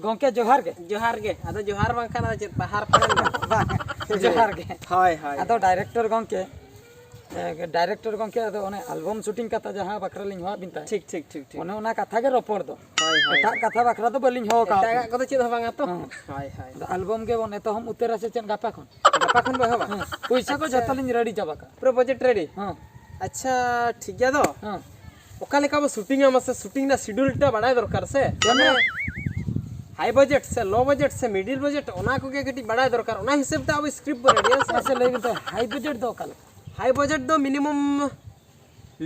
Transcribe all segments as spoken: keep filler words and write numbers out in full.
ᱜᱚᱝᱠᱮ, ᱡᱚᱦᱟᱨ ᱜᱮ᱾ ᱡᱚᱦᱟᱨ ᱜᱮ᱾ ᱟᱫᱚ ᱡᱚᱦᱟᱨ ᱵᱟᱝᱠᱷᱟᱱ ᱟᱫᱚ ᱪᱮᱫ ᱯᱟᱦᱟᱨ ᱯᱟᱞᱮᱱ ᱵᱟᱝ? ᱵᱟᱝ, ᱡᱚᱦᱟᱨ ᱜᱮ᱾ ᱦᱳᱭ, ᱦᱳᱭ᱾ ᱟᱫᱚ ᱰᱟᱭᱨᱮᱠᱴᱚᱨ ᱜᱚᱝᱠᱮ, ᱮ, ᱰᱟᱭᱨᱮᱠᱴᱚᱨ ᱜᱚᱝᱠᱮ, ᱟᱫᱚ ᱚᱱᱮ ᱟᱞᱵᱚᱢ ᱥᱩᱴᱤᱝ ᱠᱟᱛᱷᱟ ᱡᱟᱦᱟᱸ ᱵᱟᱠᱷᱨᱟ ᱞᱤᱧ ᱦᱚᱦᱚᱣᱟᱫ ᱵᱤᱱ ᱛᱟᱦᱮᱸᱫ᱾ ᱴᱷᱤᱠ, ᱴᱷᱤᱠ, ᱴᱷᱤᱠ, ᱴᱷᱤᱠ᱾ ᱚᱱᱮ ᱚᱱᱟ ᱠᱟᱛᱷᱟ ᱜᱮ ᱨᱚᱯᱚᱲ ᱫᱚ᱾ ᱦᱳᱭ, ᱦᱳᱭ, ᱮᱴᱟᱜ ᱦᱳᱭ᱾ ᱠᱟᱛᱷᱟ ᱵᱟᱠᱷᱨᱟ ᱫᱚ ᱵᱟᱹᱞᱤᱧ ᱦᱚᱦᱚ ᱠᱟᱜ ᱮᱴᱟᱜᱟᱜ ᱵᱤᱱᱟ᱾ ᱠᱚᱫᱚ ᱪᱮᱫ ᱦᱚᱸ ᱵᱟᱝᱟ ᱛᱚ? ᱦᱮᱸ᱾ ᱦᱳᱭ, ᱦᱳᱭ᱾ ᱟᱫᱚ ᱟᱞᱵᱚᱢ ᱜᱮ ᱵᱚᱱ ᱮᱛᱚᱦᱚᱵ ᱩᱛᱟᱹᱨᱟ ᱥᱮ ᱪᱮᱫ ᱜᱟᱯᱟ ᱠᱷᱚᱱ? ᱜᱟᱯᱟ ᱠᱷᱚᱱ ᱵᱚ ᱮᱦᱚᱵᱟ? ᱦᱮᱸ᱾ ᱯᱩᱭᱥᱟᱹ ᱠᱚ ᱟᱪᱪᱷᱟ᱾ ᱡᱚᱛᱚ ᱞᱤᱧ ᱨᱮᱰᱤ ᱪᱟᱵᱟ ᱠᱟᱜᱼᱟ᱾ ᱯᱩᱨᱟᱹ ᱵᱟᱡᱮᱴ ᱨᱮᱰᱤ? ᱦᱮᱸ᱾ ᱟᱪᱪᱷᱟ, ᱴᱷᱤᱠ ᱜᱮᱭᱟ ᱫᱚ᱾ ᱦᱮᱸ᱾ ᱚᱠᱟ ᱞᱮᱠᱟ ᱵᱚ ᱥᱩᱴᱤᱝᱟ ᱢᱟᱥᱮ, ᱥᱩᱴᱤᱝ ᱨᱮᱱᱟᱜ ᱥᱤᱰᱩᱞ ᱴᱟ ᱵᱟᱲᱟᱭ ᱫᱚᱨᱠᱟᱨ ᱥᱮ? ᱦᱮᱸ᱾ ᱢᱟᱱᱮ ᱦᱟᱭ ᱵᱟᱡᱮᱴ ᱥᱮ ᱞᱳ ᱵᱟᱡᱮᱴ ᱥᱮ ᱢᱤᱰᱤᱞ ᱵᱟᱡᱮᱴ, ᱚᱱᱟ ᱠᱚᱜᱮ ᱠᱟᱹᱴᱤᱡ ᱵᱟᱲᱟᱭ ᱫᱚᱨᱠᱟᱨ᱾ ᱚᱱᱟ ᱦᱤᱥᱟᱹᱵ ᱛᱮ ᱟᱵᱚ ᱥᱠᱨᱤᱯᱴ ᱵᱚ ᱨᱮᱰᱤᱭᱟ ᱥᱮ? ᱢᱟᱥᱮ ᱞᱟᱹᱭ ᱵᱤᱱ ᱛᱚ, ᱦᱟᱭ ᱵᱟᱡᱮᱴ ᱫᱚ ᱚᱠᱟ ᱞᱮᱠᱟ? ᱦᱟᱭ ᱵᱟᱡᱮᱴ ᱫᱚ ᱢᱤᱱᱤᱢᱟᱢ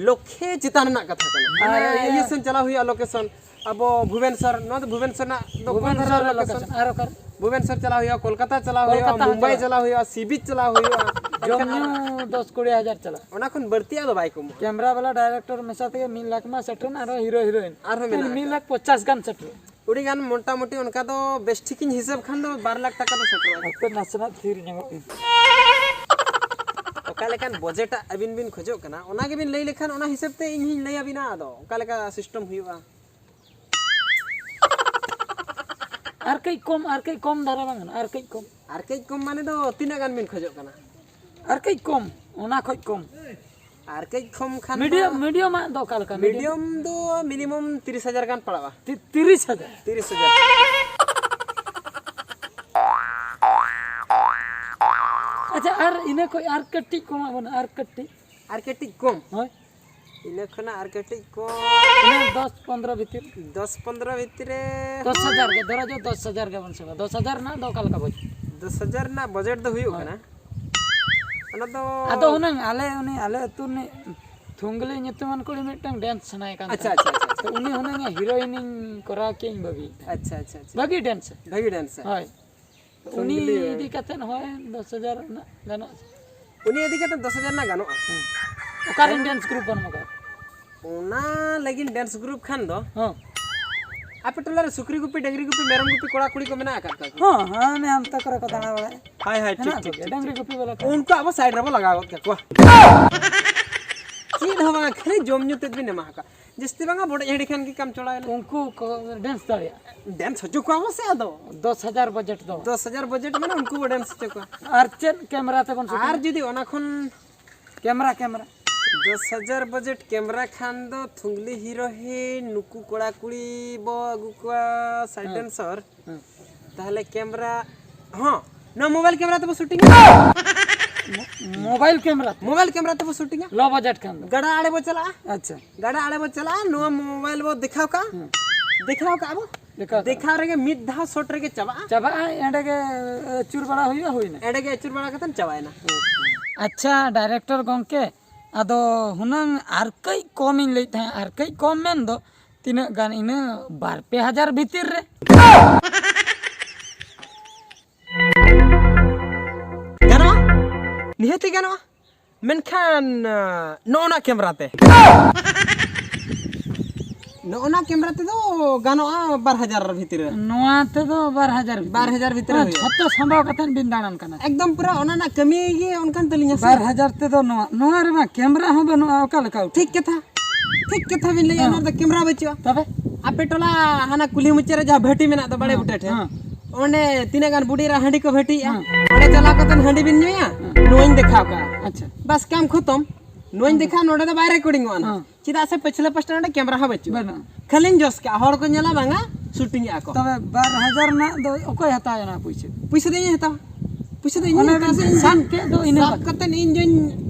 ᱞᱚᱠᱷᱮ ᱪᱮᱛᱟᱱ ᱨᱮᱱᱟᱜ ᱠᱟᱛᱷᱟ ᱠᱟᱱᱟ᱾ ᱟᱨ ᱢᱟᱱᱮ ᱤᱭᱟᱹ ᱤᱭᱟᱹ ᱥᱮᱱ ᱪᱟᱞᱟᱣ ᱦᱩᱭᱩᱜᱼᱟ, ᱞᱳᱠᱮᱥᱚᱱ᱾ ᱟᱵᱚ ᱵᱷᱩᱵᱮᱱᱥᱚᱨ, ᱱᱚᱣᱟ ᱫᱚ ᱵᱷᱩᱵᱮᱱᱥᱚᱨ ᱨᱮᱱᱟᱜ ᱫᱚ ᱵᱷᱩᱵᱮᱱᱥᱚᱨ ᱠᱚᱞᱠᱟᱛᱟ ᱨᱮ ᱨᱮᱱᱟᱜ ᱞᱳᱠᱮᱥᱚᱱ᱾ ᱞᱳᱠᱮᱥᱚᱱ᱾ ᱟᱨ ᱚᱠᱟᱨᱮ? ᱵᱷᱩᱵᱮᱱᱥᱚᱨ ᱪᱟᱞᱟᱣ ᱦᱩᱭᱩᱜᱼᱟ, ᱠᱳᱞᱠᱟᱛᱟ ᱪᱟᱞᱟᱣ ᱦᱩᱭᱩᱜᱼᱟ, ᱠᱳᱞᱠᱟᱛᱟ ᱦᱚᱸ ᱢᱩᱢᱵᱟᱭ ᱪᱟᱞᱟᱜ ᱪᱟᱞᱟᱣ ᱦᱩᱭᱩᱜᱼᱟ, ᱥᱤ ᱵᱤᱪ ᱪᱟᱞᱟᱣ ᱦᱩᱭᱩᱜᱼᱟ᱾ ᱡᱚᱢ ᱮᱱᱠᱷᱟᱱ ᱧᱩ ᱫᱚᱥ ᱠᱩᱲᱤ ᱦᱟᱡᱟᱨ ᱪᱟᱞᱟᱜᱼᱟ᱾ ᱚᱱᱟ ᱠᱷᱚᱱ ᱵᱟᱹᱲᱛᱤᱭᱟᱜ ᱫᱚ ᱵᱟᱭ ᱠᱚᱢᱚᱜᱼᱟ᱾ ᱠᱮᱢᱨᱟ ᱵᱟᱞᱟ ᱰᱟᱭᱨᱮᱠᱴᱚᱨ ᱢᱮᱥᱟ ᱛᱮᱜᱮ ᱢᱤᱫ ᱞᱟᱠᱷ ᱢᱟ ᱥᱮᱴᱮᱨᱮᱱ, ᱟᱨᱦᱚᱸ ᱦᱤᱨᱳ ᱦᱤᱨᱳᱭᱤᱱ᱾ ᱟᱨᱦᱚᱸ ᱢᱮᱱᱟᱜ ᱢᱤᱫ ᱟᱠᱟᱫ᱾ ᱞᱟᱠᱷ ᱯᱚᱧᱪᱟᱥ ᱜᱟᱱ ᱥᱮᱴᱮᱨᱚᱜᱼᱟ᱾ ᱟᱹᱰᱤ ᱜᱟᱱ ᱢᱚᱴᱟᱢᱩᱴᱤ ᱚᱱᱠᱟ ᱫᱚ ᱵᱮᱥ ᱴᱷᱤᱠᱤᱧ ᱦᱤᱥᱟᱹᱵ ᱠᱷᱟᱱ ᱫᱚ ᱵᱟᱨ ᱞᱟᱠᱷ ᱴᱟᱠᱟ ᱫᱚ ᱥᱮᱴᱮᱨᱚᱜᱼᱟ᱾ ᱦᱟᱯᱮ ᱱᱟᱥᱮᱱᱟᱜ ᱛᱷᱤᱨ ᱧᱚᱜᱚᱜ ᱵᱤᱱ᱾ ᱚᱠᱟ ᱞᱮᱠᱟᱱ ᱵᱟᱡᱮᱴ ᱟᱹᱵᱤᱱ ᱵᱤᱱ ᱠᱷᱚᱡᱚᱜ ᱠᱟᱱᱟ, ᱚᱱᱟ ᱜᱮᱵᱤᱱ ᱞᱟᱹᱭ ᱞᱮᱠᱷᱟᱱ ᱚᱱᱟ ᱦᱤᱥᱟᱹᱵ ᱛᱮ ᱤᱧ ᱦᱚᱸᱧ ᱞᱟᱹᱭ ᱟᱹᱵᱤᱱᱟ᱾ ᱟᱫᱚ ᱚᱠᱟ ᱞᱮᱠᱟ ᱥᱤᱥᱴᱮᱢ ᱦᱩᱭᱩᱜᱼᱟ? ᱟᱨ ᱠᱟᱹᱡ ᱠᱚᱢ, ᱟᱨ ᱠᱟᱹᱡ ᱠᱚᱢ ᱫᱷᱟᱨᱟ ᱵᱟᱝ ᱜᱟᱱᱚᱜᱼᱟ? ᱟᱨ ᱠᱟᱹᱡ ᱠᱚᱢ᱾ ᱟᱨ ᱠᱟᱹᱡ ᱠᱚᱢ ᱢᱟᱱᱮ ᱫᱚ ᱛᱤᱱᱟᱹᱜ ᱜᱟᱱ ᱵᱤᱱ ᱠᱷᱚᱡᱚᱜ ᱠᱟᱱᱟ? ᱟᱨ ᱠᱟᱹᱡ ᱠᱚᱢ, ᱚᱱᱟ ᱠᱷᱚᱡ ᱠᱚᱢ᱾ ᱟᱨ ᱠᱟᱹᱡ ᱠᱚᱢ ᱠᱷᱟᱱ ᱢᱤᱰᱤᱭᱟᱢ, ᱫᱚ ᱢᱤᱰᱤᱭᱟᱢᱟᱜ ᱫᱚ ᱚᱠᱟ ᱞᱮᱠᱟ? ᱢᱤᱰᱤᱭᱟᱢ? ᱢᱤᱰᱤᱭᱟᱢ ᱫᱚ ᱢᱤᱱᱤᱢᱟᱢ ᱛᱤᱨᱤᱥ ᱦᱟᱡᱟᱨ ᱜᱟᱱ ᱯᱟᱲᱟᱜᱼᱟ᱾ ᱛᱤ-, ᱛᱤᱨᱤᱥ ᱦᱟᱡᱟᱨ? ᱛᱤᱨᱤᱥ ᱦᱟᱡᱟᱨ᱾ ᱟᱪᱪᱷᱟ, ᱟᱨ ᱤᱱᱟᱹ ᱠᱷᱚᱡ ᱟᱨ ᱠᱟᱹᱴᱤᱡ ᱠᱚᱢᱟᱜ ᱵᱚᱱ, ᱟᱨ ᱠᱟᱹᱴᱤᱡ᱾ ᱟᱨ ᱠᱟᱹᱴᱤᱡ ᱠᱚᱢ? ᱦᱳᱭ᱾ ᱤᱱᱟᱹ ᱠᱷᱚᱱᱟᱜ ᱟᱨ ᱠᱟᱹᱴᱤᱡ ᱠᱚᱢ? ᱤᱱᱟᱹ ᱫᱚᱥ ᱯᱚᱱᱨᱚ ᱵᱷᱤᱛᱤᱨ᱾ ᱫᱚᱥ ᱯᱚᱱᱨᱚ ᱵᱷᱤᱛᱤᱨ ᱨᱮ? ᱫᱚᱥ ᱦᱟᱡᱟᱨ ᱜᱮ, ᱫᱷᱚᱨᱟ ᱡᱟᱣ ᱫᱚᱥ ᱦᱟᱡᱟᱨ ᱜᱮᱵᱚᱱ ᱥᱟᱵᱟ᱾ ᱫᱚᱥ ᱦᱟᱡᱟᱨ ᱨᱮᱱᱟᱜ ᱫᱚ ᱚᱠᱟ ᱞᱮᱠᱟ ᱵᱟᱡᱮᱴ? ᱫᱚᱥ ᱦᱟᱡᱟᱨ ᱨᱮᱱᱟᱜ ᱵᱟᱡᱮᱴ ᱫᱚ ᱦᱩᱭᱩᱜ ᱦᱳᱭ᱾ ᱠᱟᱱᱟ, ᱚᱱᱟ ᱫᱚ ᱟᱫᱚ ᱦᱩᱱᱟᱹᱝ ᱟᱞᱮ ᱩᱱᱤ, ᱟᱞᱮ ᱟᱹᱛᱩ ᱨᱤᱱᱤᱡ ᱛᱷᱩᱝᱜᱞᱤ ᱧᱩᱛᱩᱢᱟᱱ ᱠᱩᱲᱤ ᱢᱤᱫᱴᱟᱝ ᱰᱮᱱᱥ ᱥᱟᱱᱟᱭᱮ ᱠᱟᱱ ᱟᱪᱪᱷᱟ, ᱛᱟᱦᱮᱸᱫ᱾ ᱟᱪᱪᱷᱟ, ᱟᱪᱪᱷᱟ, ᱟᱪᱪᱷᱟ᱾ ᱛᱚ ᱩᱱᱤ ᱦᱩᱱᱟᱹᱝ ᱦᱤᱨᱳᱭᱤᱱᱤᱧ ᱠᱚᱨᱟᱣ ᱠᱮᱭᱟᱧ ᱵᱷᱟᱹᱵᱤᱭᱮᱫ ᱛᱟᱦᱮᱸᱫ᱾ ᱟᱪᱪᱷᱟ, ᱟᱪᱪᱷᱟ, ᱟᱪᱪᱷᱟ᱾ ᱵᱷᱟᱹᱜᱤ ᱰᱮᱱᱥ᱾ ᱵᱷᱟᱹᱜᱤ ᱰᱮᱱᱥ᱾ ᱦᱳᱭ᱾ ᱩᱱᱤ ᱛᱷᱩᱝᱜᱞᱤ᱾ ᱤᱫᱤ ᱠᱟᱛᱮᱫ ᱦᱚᱸ ᱫᱚᱥ ᱦᱟᱡᱟᱨ ᱨᱮᱱᱟᱜ ᱜᱟᱱᱚᱜᱼᱟ ᱥᱮ? ᱩᱱᱤ ᱤᱫᱤ ᱠᱟᱛᱮᱫ ᱫᱚᱥ ᱦᱟᱡᱟᱨ ᱨᱮᱱᱟᱜ ᱜᱟᱱᱚᱜᱼᱟ᱾ ᱦᱮᱸ᱾ ᱚᱠᱟᱨᱮᱱ ᱰᱮᱱᱥ ᱜᱨᱩᱯ ᱵᱟᱹᱱᱩᱜ ᱟᱠᱟᱫ? ᱚᱱᱟ ᱞᱟᱹᱜᱤᱫ ᱰᱮᱱᱥ ᱜᱨᱩᱯ ᱠᱷᱟᱱ ᱫᱚ ᱦᱚᱸ᱾ ᱟᱯᱮ ᱴᱚᱞᱟ ᱨᱮ ᱥᱩᱠᱨᱤ ᱜᱩᱯᱤ, ᱰᱟᱹᱝᱨᱤ ᱜᱩᱯᱤ, ᱢᱮᱨᱚᱢ ᱜᱩᱯᱤ ᱠᱚᱲᱟ ᱠᱩᱲᱤ ᱠᱚ ᱢᱮᱱᱟᱜ ᱟᱠᱟᱫ ᱠᱚᱣᱟ ᱠᱤ? ᱦᱚᱸ, ᱦᱟᱱᱮ ᱦᱟᱱᱛᱮ ᱠᱚᱨᱮ ᱠᱚ ᱫᱟᱬᱟ ᱵᱟᱲᱟᱭᱟ᱾ ᱦᱳᱭ, ᱦᱳᱭ, ᱴᱷᱤᱠ, ᱢᱮᱱᱟᱜ ᱴᱷᱤᱠ, ᱠᱚᱜᱮᱭᱟ, ᱴᱷᱤᱠ, ᱰᱟᱹᱝᱨᱤ ᱴᱷᱤᱠ᱾ ᱜᱩᱯᱤ ᱵᱟᱞᱟ ᱠᱚ᱾ ᱩᱱᱠᱩ ᱟᱵᱚ ᱥᱟᱭᱤᱰ ᱨᱮᱵᱚ ᱞᱟᱜᱟᱣ ᱜᱚᱫ ᱠᱟᱠᱚᱣᱟ᱾ ᱪᱮᱫ ᱦᱚᱸ ᱵᱟᱝ, ᱠᱷᱟᱹᱞᱤ ᱡᱚᱢ ᱧᱩ ᱛᱮᱫ ᱵᱤᱱ ᱮᱢᱟ ᱟᱠᱟᱫ᱾ ᱡᱟᱹᱥᱛᱤ ᱵᱟᱝᱟ, ᱵᱚᱰᱮᱡ ᱦᱟᱺᱰᱤ ᱠᱷᱟᱱ ᱜᱮ ᱠᱟᱢ ᱪᱚᱲᱟᱣᱮᱱᱟ᱾ ᱩᱱᱠᱩ ᱠᱚ ᱰᱮᱱᱥ ᱫᱟᱲᱮᱭᱟᱜᱼᱟ᱾ ᱰᱮᱱᱥ ᱦᱚᱪᱚ ᱠᱚᱣᱟ ᱵᱚ ᱥᱮ ᱟᱫᱚ᱾ ᱫᱚᱥ ᱦᱟᱡᱟᱨ ᱵᱟᱡᱮᱴ ᱫᱚ᱾ ᱫᱚᱥ ᱦᱟᱡᱟᱨ ᱵᱟᱡᱮᱴ ᱢᱟᱱᱮ ᱩᱱᱠᱩ ᱵᱚ ᱰᱮᱱᱥ ᱦᱚᱪᱚ ᱠᱚᱣᱟ᱾ ᱟᱨ ᱪᱮᱫ ᱠᱮᱢᱮᱨᱟ ᱛᱮᱵᱚᱱ ᱥᱩᱴᱤᱝᱟ? ᱟᱨ ᱡᱩᱫᱤ ᱚᱱᱟ ᱠᱷᱚᱱ ᱠᱮᱢᱮᱨᱟ, ᱠᱮᱢᱮᱨᱟ᱾ ᱫᱚᱥ ᱦᱟᱡᱟᱨ ᱵᱟᱡᱮᱴ ᱠᱮᱢᱮᱨᱟ ᱠᱷᱟᱱ ᱫᱚ ᱛᱷᱩᱝᱞᱤ ᱦᱤᱨᱳᱦᱤᱱ ᱱᱩᱠᱩ ᱠᱚᱲᱟ ᱠᱩᱲᱤ ᱵᱚ ᱟᱹᱜᱩ ᱠᱚᱣᱟ, ᱥᱟᱭᱤᱰ ᱦᱮᱸ᱾ ᱰᱮᱱᱥᱚᱨ᱾ ᱦᱮᱸ᱾ ᱛᱟᱦᱚᱞᱮ ᱠᱮᱢᱮᱨᱟ, ᱦᱚᱸ, ᱱᱚᱣᱟ ᱢᱳᱵᱟᱭᱤᱞ ᱠᱮᱢᱮᱨᱟ ᱛᱮᱵᱚ ᱥᱩᱴᱤᱝᱟ᱾ ᱢᱳ-, ᱢᱳᱵᱟᱭᱤᱞ ᱠᱮᱢᱮᱨᱟ ᱛᱮ? ᱢᱳᱵᱟᱭᱤᱞ ᱠᱮᱢᱮᱨᱟ ᱛᱮᱵᱚ ᱥᱩᱴᱤᱝᱟ᱾ ᱞᱳ ᱵᱟᱡᱮᱴ ᱠᱷᱟᱱ ᱫᱚ᱾ ᱜᱟᱰᱟ ᱟᱲᱮ ᱵᱚ ᱪᱟᱞᱟᱜᱼᱟ᱾ ᱟᱪᱪᱷᱟ᱾ ᱜᱟᱰᱟ ᱟᱲᱮ ᱵᱚ ᱪᱟᱞᱟᱜᱼᱟ, ᱱᱚᱣᱟ ᱢᱳᱵᱟᱭᱤᱞ ᱵᱚ ᱫᱮᱠᱷᱟᱣ ᱠᱟᱜᱼᱟ᱾ ᱦᱮᱸ᱾ ᱫᱮᱠᱷᱟᱣ ᱠᱟᱜᱼᱟ ᱵᱚ᱾ ᱫᱮᱠᱷᱟᱣ ᱠᱟᱜᱼᱟ᱾ ᱫᱮᱠᱷᱟᱣ ᱨᱮᱜᱮ ᱢᱤᱫ ᱫᱷᱟᱣ ᱥᱚᱴ ᱨᱮᱜᱮ ᱪᱟᱵᱟᱜᱼᱟ᱾ ᱪᱟᱵᱟᱜᱼᱟ, ᱮᱸᱰᱮ ᱜᱮ ᱟᱹᱪᱩᱨ ᱵᱟᱲᱟ ᱦᱩᱭᱩᱜᱼᱟ, ᱦᱩᱭᱱᱟ᱾ ᱮᱸᱰᱮ ᱜᱮ ᱟᱹᱪᱩᱨ ᱵᱟᱲᱟ ᱠᱟᱛᱮᱫ ᱪᱟᱵᱟᱭᱮᱱᱟ᱾ ᱟᱪᱪᱷᱟ, ᱰᱟᱭᱨᱮᱠᱴᱚᱨ ᱜᱚᱢᱠᱮ, ᱟᱫᱚ ᱦᱩᱱᱟᱹᱝ ᱟᱨ ᱠᱟᱹᱡ ᱠᱚᱢᱤᱧ ᱞᱟᱹᱭᱮᱫ ᱛᱟᱦᱮᱸᱫ, ᱟᱨ ᱠᱟᱹᱡ ᱠᱚᱢ ᱢᱮᱱ ᱫᱚ ᱛᱤᱱᱟᱹᱜ ᱜᱟᱱ, ᱤᱱᱟᱹ ᱵᱟᱨ ᱯᱮ ᱦᱟᱡᱟᱨ ᱵᱷᱤᱛᱤᱨ ᱨᱮ᱾ ᱜᱟᱱᱚᱜᱼᱟ? ᱱᱤᱦᱟᱹᱛᱤ ᱜᱟᱱᱚᱜᱼᱟ᱾ ᱢᱮᱱᱠᱷᱟᱱ, ᱟᱸ, ᱱᱚᱜᱼᱚ ᱱᱟ ᱠᱮᱢᱮᱨᱟ ᱛᱮ᱾ ᱱᱚᱜᱼᱚ ᱱᱟ ᱠᱮᱢᱮᱨᱟ ᱛᱮᱫᱚ ᱜᱟᱱᱚᱜᱼᱟ ᱵᱟᱨ ᱦᱟᱡᱟᱨ ᱵᱷᱤᱛᱤᱨ ᱨᱮ᱾ ᱱᱚᱣᱟ ᱛᱮᱫᱚ ᱵᱟᱨ ᱦᱟᱡᱟᱨ ᱵᱷᱤᱛᱤᱨ᱾ ᱵᱟᱨ ᱦᱟᱡᱟᱨ ᱵᱷᱤᱛᱤᱨ ᱨᱮ ᱦᱩᱭᱩᱜᱼᱟ᱾ ᱡᱷᱚᱛᱚ ᱥᱟᱢᱵᱟᱣ ᱠᱟᱛᱮᱫ ᱵᱤᱱ ᱫᱟᱬᱟᱱ ᱠᱟᱱᱟ᱾ ᱮᱠᱫᱚᱢ ᱯᱩᱨᱟᱹ ᱚᱱᱟ ᱨᱮᱱᱟᱜ ᱠᱟᱹᱢᱤ ᱜᱮ ᱚᱱᱠᱟᱱ ᱛᱟᱹᱞᱤᱧᱟ ᱥᱮ᱾ ᱵᱟᱨ ᱦᱟᱡᱟᱨ ᱛᱮᱫᱚ ᱱᱚᱣᱟ, ᱱᱚᱣᱟ ᱨᱮᱢᱟ ᱠᱮᱢᱮᱨᱟ ᱦᱚᱸ ᱵᱟᱹᱱᱩᱜᱼᱟ, ᱚᱠᱟ ᱞᱮᱠᱟ ᱩᱴᱷᱟᱹᱜᱼᱟ? ᱴᱷᱤᱠ ᱠᱟᱛᱷᱟ, ᱴᱷᱤᱠ ᱠᱟᱛᱷᱟ ᱵᱤᱱ ᱞᱟᱹᱭᱮᱫᱼᱟ, ᱦᱮᱸ᱾ ᱱᱚᱣᱟ ᱨᱮᱫᱚ ᱠᱮᱢᱮᱨᱟ ᱵᱟᱹᱪᱩᱜᱼᱟ᱾ ᱛᱚᱵᱮ? ᱟᱯᱮ ᱴᱚᱞᱟ ᱦᱟᱱᱟ ᱠᱩᱞᱦᱤ ᱢᱩᱪᱟᱹᱫ ᱨᱮ ᱡᱟᱦᱟᱸ ᱵᱷᱟᱹᱴᱤ ᱢᱮᱱᱟᱜ ᱫᱚ ᱵᱟᱲᱮ ᱦᱮᱸ, ᱵᱩᱴᱟᱹ ᱴᱷᱮᱱ, ᱦᱮᱸ᱾ ᱚᱸᱰᱮ ᱛᱤᱱᱟᱹᱜ ᱜᱟᱱ ᱵᱩᱰᱤ ᱮᱨᱟ ᱦᱟᱺᱰᱤ ᱠᱚ ᱵᱷᱟᱹᱴᱤᱭᱮᱫᱼᱟ, ᱦᱮᱸ᱾ ᱚᱸᱰᱮ ᱪᱟᱞᱟᱣ ᱠᱟᱛᱮ ᱦᱟᱺᱰᱤ ᱵᱤᱱ ᱧᱩᱭᱟ, ᱦᱮᱸ᱾ ᱱᱚᱣᱟᱧ ᱫᱮᱠᱷᱟᱣ ᱠᱟᱜᱼᱟ᱾ ᱟᱪᱪᱷᱟ᱾ ᱵᱟᱥ, ᱠᱟᱢ ᱠᱷᱚᱛᱚᱢ᱾ ᱱᱚᱣᱟᱧ ᱦᱮᱸ᱾ ᱫᱮᱠᱷᱟᱣ, ᱱᱚᱰᱮ ᱫᱚ ᱵᱟᱭ ᱨᱮᱠᱚᱨᱰᱤᱝᱚᱜᱼᱟ ᱱᱟᱦᱟᱜ᱾ ᱦᱮᱸ᱾ ᱪᱮᱫᱟᱜ ᱥᱮ ᱯᱟᱹᱪᱷᱞᱟᱹ ᱯᱟᱥᱴᱟ ᱱᱚᱰᱮ ᱠᱮᱢᱮᱨᱟ ᱦᱚᱸ ᱵᱟᱹᱪᱩᱜᱼᱟ᱾ ᱵᱟᱹᱱᱩᱜᱼᱟ᱾ ᱠᱷᱟᱹᱞᱤᱧ ᱡᱚᱥ ᱠᱟᱜᱼᱟ, ᱦᱚᱲ ᱠᱚ ᱧᱮᱞᱟ, ᱵᱟᱝᱟ, ᱥᱩᱴᱤᱝ ᱮᱫᱼᱟ ᱠᱚ᱾ ᱛᱚᱵᱮ ᱵᱟᱨ ᱦᱟᱡᱟᱨ ᱨᱮᱱᱟᱜ ᱫᱚ ᱚᱠᱚᱭ ᱦᱟᱛᱟᱣᱟ ᱚᱱᱟ ᱯᱩᱭᱥᱟᱹ? ᱯᱩᱭᱥᱟᱹ ᱫᱚ ᱤᱧ ᱦᱟᱛᱟᱣᱟ᱾ ᱯᱩᱭᱥᱟᱹ ᱫᱚ ᱤᱧ ᱚᱱᱟ ᱦᱟᱛᱟᱣᱟ ᱥᱮ ᱵᱤᱱ ᱤᱧ ᱥᱟᱵ ᱠᱮᱫ ᱫᱚ ᱤᱱᱟᱹ ᱥᱟᱵ ᱵᱟᱫ᱾ ᱠᱟᱛᱮ ᱤᱧ ᱫᱚᱧ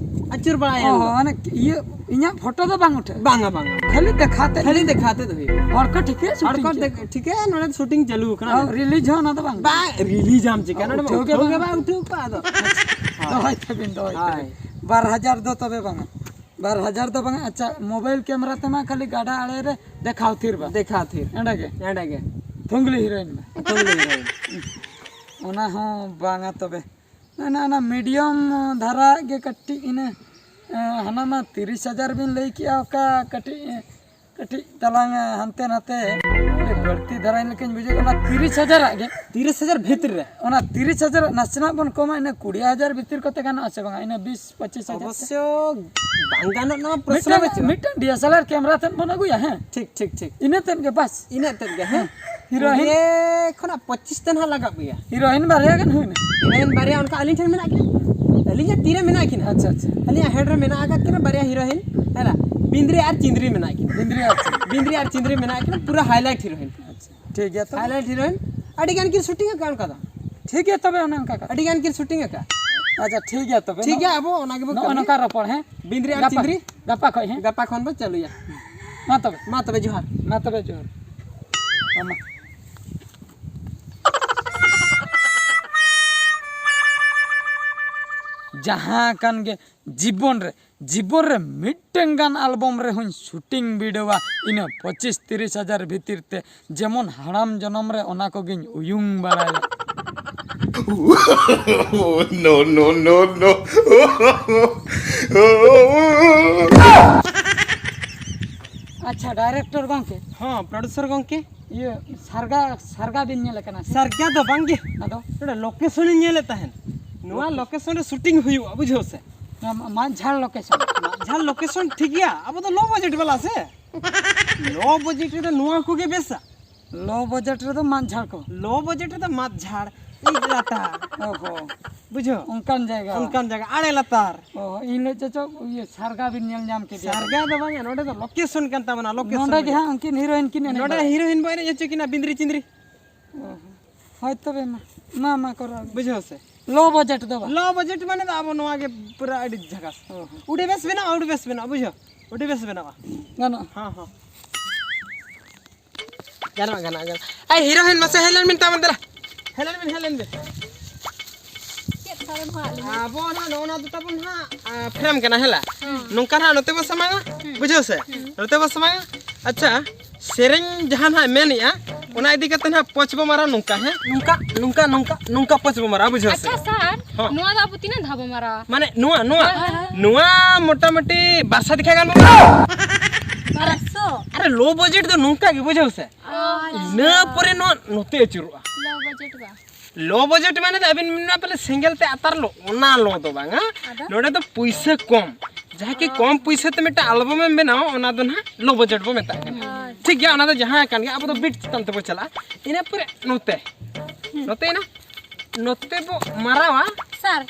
ᱟᱹᱪᱩᱨ ᱵᱟᱲᱟᱭᱟ ᱚ, ᱩᱱᱫᱚ᱾ ᱢᱟᱱᱮ ᱤᱭᱟᱹ, ᱤᱧᱟᱹᱜ ᱯᱷᱳᱴᱳ ᱫᱚ ᱵᱟᱝ ᱩᱴᱷᱟᱹᱜᱼᱟ? ᱵᱟᱝᱟ, ᱵᱟᱝᱟ᱾ ᱠᱷᱟᱹᱞᱤ ᱫᱮᱠᱷᱟᱣ ᱛᱮ? ᱠᱷᱟᱹᱞᱤ ᱫᱮᱠᱷᱟᱣ ᱛᱮ ᱫᱚ ᱦᱩᱭᱩᱜᱼᱟ᱾ ᱦᱚᱲ ᱠᱚ ᱴᱷᱤᱠᱟᱹᱭᱟ ᱦᱚᱲ ᱥᱩᱴᱤᱝ ᱠᱚ ᱪᱮᱫ? ᱫᱮᱠ-, ᱴᱷᱤᱠᱟᱹᱭᱟ ᱱᱚᱰᱮ ᱥᱩᱴᱤᱝ ᱪᱟᱹᱞᱩ ᱟᱠᱟᱱᱟ᱾ ᱟᱨ ᱨᱤᱞᱤᱡᱽ ᱦᱚᱸ ᱚᱱᱟ ᱫᱚ ᱵᱟᱝ? ᱵᱟᱝ, ᱨᱤᱞᱤᱡᱽ ᱟᱢ ᱪᱤᱠᱟ? ᱱᱚᱰᱮ ᱢᱟ ᱩᱴᱷᱟᱹᱣ ᱜᱮ ᱩᱴᱷᱟᱹᱣ ᱜᱮ ᱵᱟᱝ᱾ ᱵᱟᱝ ᱩᱴᱷᱟᱹᱣ ᱠᱚᱜᱼᱟ ᱟᱫᱚ᱾ ᱫᱚᱦᱚᱭ ᱛᱟᱵᱤᱱ, ᱫᱚᱦᱚᱭ ᱦᱳᱭ᱾ ᱛᱟᱵᱤᱱ᱾ ᱵᱟᱨ ᱦᱟᱡᱟᱨ ᱫᱚ ᱛᱚᱵᱮ ᱵᱟᱝᱟ? ᱵᱟᱨ ᱦᱟᱡᱟᱨ ᱫᱚ ᱵᱟᱝᱟ᱾ ᱟᱪᱪᱷᱟ, ᱢᱳᱵᱟᱭᱤᱞ ᱠᱮᱢᱮᱨᱟ ᱛᱮᱢᱟ ᱠᱷᱟᱹᱞᱤ ᱜᱟᱰᱟ ᱟᱲᱮ ᱨᱮ ᱫᱮᱠᱷᱟᱣ ᱛᱷᱤᱨ ᱵᱟ᱾ ᱫᱮᱠᱷᱟᱣ ᱛᱷᱤᱨ᱾ ᱮᱸᱰᱮ ᱜᱮ᱾ ᱮᱸᱰᱮ ᱜᱮ᱾ ᱛᱷᱩᱝᱞᱤ ᱦᱤᱨᱳᱭᱤᱱ ᱢᱟ᱾ ᱛᱷᱩᱝᱞᱤ ᱦᱤᱨᱳᱭᱤᱱ᱾ ᱚᱱᱟ ᱦᱚᱸ ᱵᱟᱝᱟ ᱛᱚᱵᱮ᱾ ᱚᱱᱟ, ᱚᱱᱟ ᱢᱤᱰᱤᱭᱟᱢ ᱫᱷᱟᱨᱟ ᱜᱮ ᱠᱟᱹᱴᱤᱡ ᱤᱱᱟᱹ, ᱮ, ᱦᱟᱱᱟ ᱢᱟ ᱛᱤᱨᱤᱥ ᱦᱟᱡᱟᱨ ᱵᱤᱱ ᱞᱟᱹᱭ ᱠᱮᱜᱼᱟ, ᱚᱠᱟ ᱠᱟᱹᱴᱤᱡ, ᱮ, ᱠᱟᱹᱴᱤᱡ ᱛᱟᱞᱟᱝ ᱦᱟᱱᱛᱮ ᱱᱟᱛᱮ ᱟᱹᱰᱤ ᱵᱟᱹᱲᱛᱤ ᱫᱷᱟᱨᱟᱧ ᱞᱮᱠᱟᱧ ᱵᱩᱡᱷᱟᱹᱣ ᱠᱟᱱᱟ᱾ ᱛᱤᱨᱤᱥ ᱦᱟᱡᱟᱨᱟᱜ ᱜᱮ᱾ ᱛᱤᱨᱤᱥ ᱦᱟᱡᱟᱨ ᱵᱷᱤᱛᱨᱤ ᱨᱮ᱾ ᱚᱱᱟ ᱛᱤᱨᱤᱥ ᱦᱟᱡᱟᱨ ᱱᱟᱥᱮᱱᱟᱜ ᱵᱚᱱ ᱠᱚᱢᱟ, ᱤᱱᱟᱹ ᱠᱩᱲᱤ ᱦᱟᱡᱟᱨ ᱵᱷᱤᱛᱤᱨ ᱠᱚᱛᱮ ᱜᱟᱱᱚᱜᱼᱟ ᱥᱮ ᱵᱟᱝᱟ? ᱤᱱᱟᱹ ᱵᱤᱥ ᱯᱚᱸᱪᱤᱥ ᱦᱟᱡᱟᱨ ᱛᱮ᱾ ᱚᱵᱚᱥᱥᱚ ᱵᱟᱝ ᱜᱟᱱᱚᱜ ᱱᱚᱣᱟ ᱯᱨᱚᱥᱱᱚ ᱢᱤᱫᱴᱟᱝ, ᱵᱟᱹᱪᱩᱜᱼᱟ᱾ ᱢᱤᱫᱴᱟᱝ ᱰᱤ ᱮᱥ ᱮᱞ ᱟᱨ ᱠᱮᱢᱮᱨᱟ ᱛᱮᱫ ᱵᱚᱱ ᱟᱹᱜᱩᱭᱟ, ᱦᱮᱸ? ᱴᱷᱤᱠ, ᱴᱷᱤᱠ, ᱴᱷᱤᱠ᱾ ᱤᱱᱟᱹ ᱛᱮᱫ ᱜᱮ ᱵᱟᱥ᱾ ᱤᱱᱟᱹ ᱛᱮᱫ ᱜᱮ, ᱦᱮᱸ? ᱦᱤᱨᱳᱭᱤᱱ? ᱠᱩᱲᱤ ᱠᱷᱚᱱᱟᱜ ᱯᱚᱸᱪᱤᱥ ᱛᱮ ᱱᱟᱦᱟᱜ ᱞᱟᱜᱟᱜ ᱜᱮᱭᱟ᱾ ᱦᱤᱨᱳᱭᱤᱱ ᱵᱟᱨᱭᱟ ᱜᱟᱱ ᱦᱩᱭᱱᱟ᱾ ᱦᱤᱨᱳᱭᱤᱱ ᱵᱟᱨᱭᱟ ᱚᱱᱠᱟ ᱟᱹᱞᱤᱧ ᱴᱷᱮᱱ ᱢᱮᱱᱟᱜ ᱠᱤᱱᱟ᱾ ᱟᱹᱞᱤᱧᱟᱜ ᱛᱤᱨᱮ ᱢᱮᱱᱟᱜ ᱠᱤᱱᱟ᱾ ᱟᱪᱪᱷᱟ, ᱟᱪᱪᱷᱟ᱾ ᱟᱹᱞᱤᱧᱟᱜ ᱦᱮᱰ ᱨᱮ ᱢᱮᱱᱟᱜ ᱟᱠᱟᱫ ᱠᱤᱱᱟ ᱵᱟᱨᱭᱟ ᱦᱤᱨᱳᱭᱤᱱ, ᱦᱮᱸ? ᱵᱤᱸᱫᱽᱨᱤ ᱟᱨ ᱪᱤᱸᱫᱽᱨᱤ ᱢᱮᱱᱟᱜ ᱠᱤᱱᱟ᱾ ᱵᱤᱸᱫᱽᱨᱤ ᱟᱨ ᱪᱤᱸᱫᱽᱨᱤ᱾ ᱵᱤᱸᱫᱽᱨᱤ ᱟᱨ ᱪᱤᱸᱫᱽᱨᱤ ᱢᱮᱱᱟᱜ ᱠᱤᱱᱟ, ᱯᱩᱨᱟᱹ highlight ᱦᱤᱨᱳᱭᱤᱱ᱾ ᱟᱪᱪᱷᱟ, ᱴᱷᱤᱠ ᱜᱮᱭᱟ ᱛᱚᱵᱮ᱾ Highlight heroine. ᱟᱹᱰᱤ ᱜᱟᱱ ᱠᱤᱱ ᱥᱩᱴᱤᱝ ᱟᱠᱟᱫ ᱚᱱᱠᱟ ᱫᱚ᱾ ᱴᱷᱤᱠ ᱜᱮᱭᱟ ᱛᱚᱵᱮ, ᱚᱱᱮ ᱚᱱᱠᱟ ᱠᱟᱜ᱾ ᱟᱹᱰᱤ ᱜᱟᱱ ᱠᱤᱱ ᱥᱩᱴᱤᱝ ᱟᱠᱟᱫ᱾ ᱟᱪᱪᱷᱟ, ᱴᱷᱤᱠ ᱜᱮᱭᱟ ᱛᱚᱵᱮ᱾ ᱴᱷᱤᱠ ᱜᱮᱭᱟ, ᱟᱵᱚ ᱚᱱᱟ ᱜᱮᱵᱚ ᱱᱚᱜᱼᱚ ᱠᱟᱹᱢᱤᱭᱟ᱾ ᱱᱚᱝᱠᱟ ᱨᱚᱯᱚᱲ, ᱦᱮᱸ? ᱵᱤᱸᱫᱽᱨᱤ ᱟᱨ ᱜᱟᱯᱟ, ᱪᱤᱸᱫᱽᱨᱤ᱾ ᱜᱟᱯᱟ ᱠᱷᱚᱡ, ᱦᱮᱸ? ᱜᱟᱯᱟ ᱠᱷᱚᱱ ᱵᱚ ᱪᱟᱹᱞᱩᱭᱟ᱾ ᱢᱟ ᱛᱚᱵᱮ᱾ ᱢᱟ ᱛᱚᱵᱮ, ᱡᱚᱦᱟᱨ᱾ ᱢᱟ ᱛᱚᱵᱮ, ᱡᱚᱦᱟᱨ᱾ ᱢᱟ, ᱢᱟ᱾ ᱡᱟᱦᱟᱸ ᱠᱟᱱ ᱜᱮ, ᱡᱤᱵᱚᱱ ᱨᱮ, ᱡᱤᱵᱚᱱ ᱨᱮ ᱢᱤᱫᱴᱟᱝ ᱜᱟᱱ ᱟᱞᱵᱚᱢ ᱨᱮᱦᱚᱸᱧ ᱥᱩᱴᱤᱝ ᱵᱤᱰᱟᱹᱣᱟ, ᱤᱱᱟᱹ ᱯᱚᱸᱪᱤᱥ ᱛᱤᱨᱤᱥ ᱦᱟᱡᱟᱨ ᱵᱷᱤᱛᱤᱨ ᱛᱮ, ᱡᱮᱢᱚᱱ ᱦᱟᱲᱟᱢ ᱡᱚᱱᱚᱢ ᱨᱮ ᱚᱱᱟ ᱠᱚᱜᱮᱧ ᱩᱭᱩᱝ ᱵᱟᱲᱟᱭᱟ᱾ No, no, no, no. ᱟᱪᱪᱷᱟ, ᱰᱟᱭᱨᱮᱠᱴᱚᱨ ᱜᱚᱢᱠᱮ᱾ ᱦᱚᱸ, ᱯᱨᱚᱰᱩᱥᱚᱨ ᱜᱚᱢᱠᱮ᱾ ᱤᱭᱟᱹ, ᱥᱟᱨᱜᱟ, ᱥᱟᱨᱜᱟ ᱵᱤᱱ ᱧᱮᱞ ᱟᱠᱟᱱᱟ ᱥᱮ? ᱥᱟᱨᱜᱟ ᱫᱚ ᱵᱟᱝᱜᱮ᱾ ᱟᱫᱚ? ᱱᱚᱰᱮ ᱞᱳᱠᱮᱥᱚᱱ ᱤᱧ ᱧᱮᱞᱮᱫ ᱛᱟᱦᱮᱸᱱ᱾ ᱱᱚᱣᱟ ᱞᱳᱠᱮᱥᱚᱱ ᱨᱮ ᱥᱩᱴᱤᱝ ᱦᱩᱭᱩᱜᱼᱟ, ᱵᱩᱡᱷᱟᱹᱣ ᱥᱮ? ᱱᱚᱣᱟ ᱢᱟ-, ᱢᱟᱱᱡᱷᱟᱲ ᱞᱳᱠᱮᱥᱚᱱ᱾ ᱢᱟᱱᱡᱷᱟᱲ ᱞᱳᱠᱮᱥᱚᱱ ᱴᱷᱤᱠ ᱜᱮᱭᱟ, ᱟᱵᱚ ᱫᱚ ᱞᱳ ᱵᱟᱡᱮᱴ ᱵᱟᱞᱟ ᱥᱮ᱾ ᱞᱳ ᱵᱟᱡᱮᱴ ᱨᱮᱫᱚ ᱱᱚᱣᱟ ᱠᱚᱜᱮ ᱵᱮᱥᱟ᱾ ᱞᱳ ᱵᱟᱡᱮᱴ ᱨᱮᱫᱚ ᱢᱟᱱᱡᱷᱟᱲ ᱠᱚ᱾ ᱞᱳ ᱵᱟᱡᱮᱴ ᱨᱮᱫᱚ ᱢᱟᱱᱡᱷᱟᱲ, ᱤᱡ ᱞᱟᱛᱟᱨ᱾ ᱚ ᱦᱚᱸ᱾ ᱵᱩᱡᱷᱟᱹᱣ? ᱚᱱᱠᱟᱱ ᱡᱟᱭᱜᱟ᱾ ᱚᱱᱠᱟᱱ ᱡᱟᱭᱜᱟ, ᱟᱲᱮ ᱞᱟᱛᱟᱨ᱾ ᱚ, ᱤᱧ ᱞᱟᱹᱭ ᱪᱚ, ᱤᱭᱟᱹ, ᱥᱟᱨᱜᱟ ᱵᱤᱱ ᱧᱮᱞ ᱧᱟᱢ ᱠᱮᱫᱮᱭᱟ᱾ ᱥᱟᱨᱜᱟ ᱫᱚ ᱵᱟᱝᱟ, ᱱᱚᱰᱮ ᱫᱚ ᱞᱳᱠᱮᱥᱚᱱ ᱠᱟᱱ ᱛᱟᱵᱚᱱᱟ, ᱞᱳᱠᱮᱥᱚᱱ ᱱᱚᱰᱮ ᱜᱮ ᱨᱮ᱾ ᱦᱟᱸᱜ ᱩᱱᱠᱤᱱ ᱦᱤᱨᱳᱭᱤᱱ ᱠᱤᱱ ᱮᱱᱮᱡ ᱱᱚᱰᱮ ᱵᱟᱲᱟᱭᱟ᱾ ᱦᱤᱨᱳᱭᱤᱱ ᱵᱚ ᱮᱱᱮᱡ ᱦᱚᱪᱚ ᱠᱤᱱᱟ, ᱵᱤᱸᱫᱽᱨᱤ ᱪᱤᱸᱫᱽᱨᱤ᱾ ᱚ, ᱦᱳᱭ ᱛᱚᱵᱮ ᱢᱟ, ᱢᱟ, ᱢᱟ ᱠᱚᱨᱟᱣ ᱵᱤᱱ᱾ ᱵᱩᱡᱷᱟᱹᱣ ᱥᱮ? ᱞᱳ ᱵᱟᱡᱮᱴ ᱫᱚ ᱵᱟᱝ? ᱞᱳ ᱵᱟᱡᱮᱴ ᱢᱟᱱᱮ ᱫᱚ ᱟᱵᱚ ᱱᱚᱣᱟ ᱜᱮ ᱯᱩᱨᱟᱹ ᱟᱹᱰᱤ ᱡᱷᱟᱠᱟᱥ᱾ ᱚ, ᱦᱚᱸ᱾ ᱩᱰᱤ ᱵᱮᱥ ᱵᱮᱱᱟᱜᱼᱟ, ᱩᱰᱤ ᱵᱮᱥ ᱵᱮᱱᱟᱜᱼᱟ, ᱵᱩᱡᱷᱟᱹᱣ? ᱩᱰᱤ ᱵᱮᱥ ᱵᱮᱱᱟᱜᱼᱟ᱾ ᱜᱟᱱᱚᱜᱼᱟ᱾ ᱦᱚᱸ, ᱦᱚᱸ᱾ ᱜᱟᱱᱚᱜᱼᱟ, ᱜᱟᱱᱚᱜᱼᱟ, ᱜᱟᱱᱚᱜᱼᱟ᱾ ᱟᱭ ᱦᱤᱨᱳᱭᱤᱱ ᱢᱟᱥᱮ ᱦᱮᱡ ᱞᱮᱱ ᱵᱤᱱ ᱛᱟᱵᱚᱱ ᱫᱮᱞᱟ᱾ ᱦᱮᱡ ᱞᱮᱱ ᱵᱤᱱ, ᱦᱮᱡ ᱞᱮᱱ ᱵᱤᱱ᱾ ᱪᱮᱫ ᱥᱟᱲᱮᱢ ᱦᱟᱸᱜ ᱞᱟᱹᱭ ᱢᱮ? ᱟᱵᱚ ᱱᱟᱦᱟᱜ ᱱᱚᱜᱼᱚ ᱱᱟ ᱫᱚ ᱛᱟᱵᱚᱱ ᱱᱟᱦᱟᱜ, ᱟ, ᱯᱷᱨᱮᱢ ᱠᱟᱱᱟ, ᱦᱮᱞᱟ᱾ ᱦᱩᱸ᱾ ᱱᱚᱝᱠᱟ ᱱᱟᱦᱟᱜ ᱱᱚᱛᱮ ᱵᱚ ᱥᱟᱢᱟᱝᱟ, ᱦᱩᱸ᱾ ᱵᱩᱡᱷᱟᱹᱣ ᱥᱮ? ᱦᱩᱸ᱾ ᱱᱚᱛᱮ ᱵᱚ ᱥᱟᱢᱟᱝᱟ᱾ ᱟᱪᱪᱷᱟ, ᱥᱮᱨᱮᱧ ᱡᱟᱦᱟᱸ ᱱᱟᱦᱟᱜ ᱢᱮᱱᱮᱜᱼᱟ, ᱚᱱᱟ ᱤᱫᱤ ᱠᱟᱛᱮ ᱱᱟᱦᱟᱜ ᱯᱚᱪ ᱵᱚ ᱢᱟᱨᱟ ᱱᱚᱝᱠᱟ, ᱦᱮᱸ? ᱱᱚᱝᱠᱟ, ᱱᱚᱝᱠᱟ, ᱱᱚᱝᱠᱟ, ᱱᱚᱝᱠᱟ ᱯᱚᱪ ᱵᱚ ᱢᱟᱨᱟ, ᱵᱩᱡᱷᱟᱹᱣ ᱥᱮ? ᱟᱪᱪᱷᱟ ᱥᱟᱨ, ᱦᱚᱸ᱾ ᱱᱚᱣᱟ ᱫᱚ ᱟᱵᱚ ᱛᱤᱱᱟᱹᱜ ᱫᱷᱟᱣ ᱵᱚ ᱢᱟᱨᱟᱣᱟ? ᱢᱟᱱᱮ ᱱᱚᱣᱟ, ᱱᱚᱣᱟ, ᱦᱳᱭ, ᱦᱳᱭ, ᱦᱳᱭ᱾ ᱱᱚᱣᱟ ᱢᱚᱴᱟᱢᱩᱴᱤ ᱵᱟᱨ ᱥᱟᱭ ᱫᱮᱠᱷᱟ ᱜᱟᱱ ᱵᱚ ᱢᱟᱨᱟᱣᱟ᱾ ᱟᱨᱮ, ᱥᱚ᱾ ᱟᱨᱮ, ᱞᱳ ᱵᱟᱡᱮᱴ ᱫᱚ ᱱᱚᱝᱠᱟ ᱜᱮ, ᱵᱩᱡᱷᱟᱹᱣ ᱥᱮ? ᱟᱪᱪᱷᱟ᱾ ᱤᱱᱟᱹ ᱯᱚᱨᱮ ᱱᱚᱣᱟ ᱱᱚᱛᱮ ᱟᱹᱪᱩᱨᱚᱜᱼᱟ᱾ ᱞᱳ ᱵᱟᱡᱮᱴ ᱵᱟ᱾ ᱞᱳ ᱵᱟᱡᱮᱴ ᱢᱟᱱᱮ ᱫᱚ ᱟᱹᱵᱤᱱ ᱢᱮᱱᱟ ᱯᱟᱞᱮ ᱥᱮᱸᱜᱮᱞ ᱛᱮ ᱟᱛᱟᱨ ᱞᱚ, ᱚᱱᱟ ᱞᱚ ᱫᱚ ᱵᱟᱝᱟ᱾ ᱟᱫᱚ? ᱱᱚᱰᱮ ᱫᱚ ᱯᱩᱭᱥᱟᱹ ᱠᱚᱢ, ᱡᱟᱦᱟᱸ ᱠᱤ ᱚ᱾ ᱠᱚᱢ ᱯᱩᱭᱥᱟᱹ ᱛᱮ ᱢᱤᱫᱴᱟᱝ ᱟᱞᱵᱟᱢ ᱮᱢ ᱵᱮᱱᱟᱣᱟ, ᱚᱱᱟ ᱫᱚ ᱱᱟᱦᱟᱜ ᱞᱳ ᱵᱟᱡᱮᱴ ᱵᱚ ᱢᱮᱛᱟᱜ ᱠᱟᱱᱟ᱾ ᱦᱳᱭ᱾ ᱴᱷᱤᱠ ᱜᱮᱭᱟ, ᱚᱱᱟ ᱫᱚ ᱡᱟᱦᱟᱸ ᱠᱟᱱ ᱜᱮ, ᱟᱵᱚ ᱫᱚ ᱵᱤᱴ ᱪᱮᱛᱟᱱ ᱛᱮᱵᱚ ᱪᱟᱞᱟᱜᱼᱟ᱾ ᱤᱱᱟᱹ ᱯᱚᱨᱮ ᱱᱚᱛᱮ, ᱦᱩᱸ᱾ ᱱᱚᱛᱮ ᱮᱱᱟ, ᱱᱚᱛᱮ ᱵᱚ ᱢᱟᱨᱟᱣᱟ᱾ ᱥᱟᱨ,